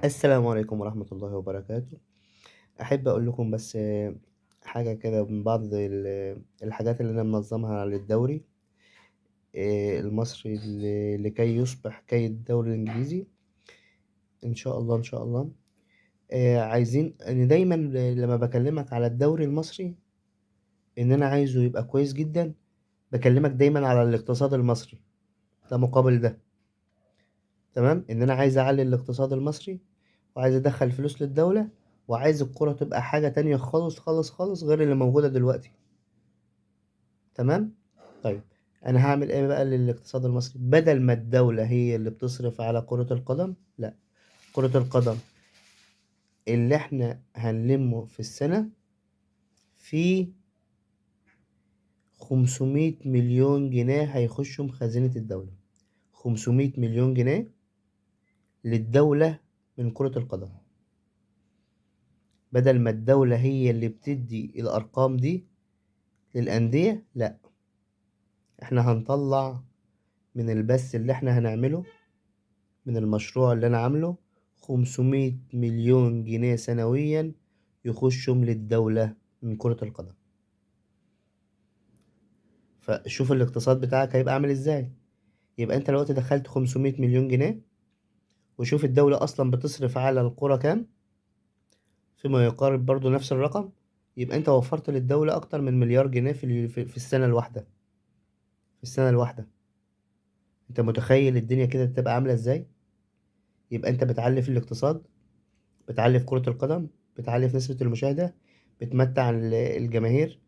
السلام عليكم ورحمة الله وبركاته. أحب أقول لكم بس حاجة كده من بعض الحاجات اللي أنا منظمها للدوري المصري لكي يصبح كي الدوري الإنجليزي إن شاء الله. إن شاء الله عايزين إن دايما لما بكلمك على الدوري المصري إن أنا عايزه يبقى كويس جدا، بكلمك دايما على الاقتصاد المصري ده مقابل ده، تمام؟ إن أنا عايز أعلي الاقتصاد المصري وعايز أدخل فلوس للدولة وعايز الكرة تبقى حاجة تانية خالص خالص خالص غير اللي موجودة دلوقتي، تمام؟ طيب أنا هعمل إيه بقى للاقتصاد المصري؟ بدل ما الدولة هي اللي بتصرف على كرة القدم، لا، كرة القدم اللي احنا هنلمه في السنة في 500 مليون جنيه هيخشوا خزينة الدولة، 500 مليون جنيه للدولة من كرة القدم. بدل ما الدولة هي اللي بتدي الأرقام دي للأندية، لا، احنا هنطلع من البث اللي احنا هنعمله من المشروع اللي انا عامله 500 مليون جنيه سنويا يخشوا للدولة من كرة القدم. فشوف الاقتصاد بتاعك هيبقى عامل ازاي. يبقى انت لو دخلت 500 مليون جنيه، وشوف الدولة اصلا بتصرف على القرى كام، فيما يقارب برضو نفس الرقم، يبقى انت وفرت للدولة اكتر من مليار جنيه في السنة الواحدة. في السنة الواحدة انت متخيل الدنيا كده تبقى عاملة ازاي؟ يبقى انت بتعلي في الاقتصاد، بتعلي في كرة القدم، بتعلي في نسبة المشاهدة، بتمتع الجماهير،